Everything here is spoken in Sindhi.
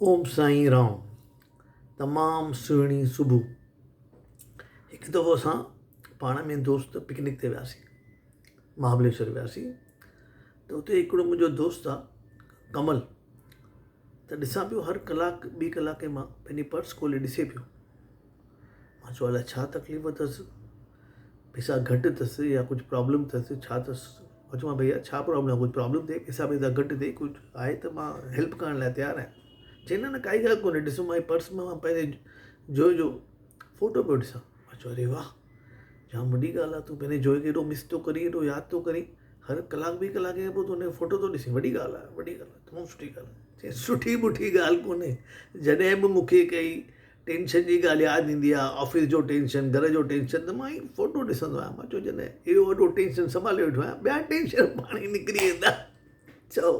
اوم سائين رام تمام سهڻي صبح هڪ دفعو اسان پاڻ ۾ دوست پڪنڪ تي وياسين مهابليشور وياسين ته اتي هڪڙو منهنجو دوست آ ڪمل ته ڏسان پيو هر ڪلاڪ ٻي ڪلاڪي مان پنهنجي پرس کولي ڏسي پيو مان چيو الائي ڇا تڪليف اٿس پئسا گهٽ اٿس يا ڪجهه پرابلم اٿس ڇا اٿس مان چيومانس ڀئيا ڇا پرابلم آهي ڪجهه پرابلم ٿئي پئسا وئسا گهٽ اٿئي ڪجهه آهي ته مان هيلپ ڪرڻ لاءِ تيار آهيان چئي نه نه ڪائي ڳالهه ڪونهي ڏسو مان پرس مان پنهنجي جوءِ جو فوٽو پيو ڏسان مان چيو اري واهه جام وڏي ڳالهه آهي تون پنهنجي جوءِ کي ايڏو مس ٿو ڪرين ايڏو ياد ٿو ڪرين هر ڪلاڪ ٻي ڪلاڪ کان پوءِ تون هن جو فوٽو ٿو ڏسين وڏي ڳالهه آهي وڏي ڳالهه آهي تمام سٺي ڳالهه آهي چئي سٺي ٻٺي ڳالهه ڪونهي جڏهن به مون کي ڪائي ٽينشن جي ڳالهه ياد ايندي آهي آفيس جو ٽينشن گهر جو ٽينشن ته مان هي فوٽو ڏسندو آهيان مان چيو جڏهن اهڙو وڏو ٽينشن سنڀالي ويٺو آهيان ٻيا ٽينشن پاڻ ئي نڪري ويندا چئو.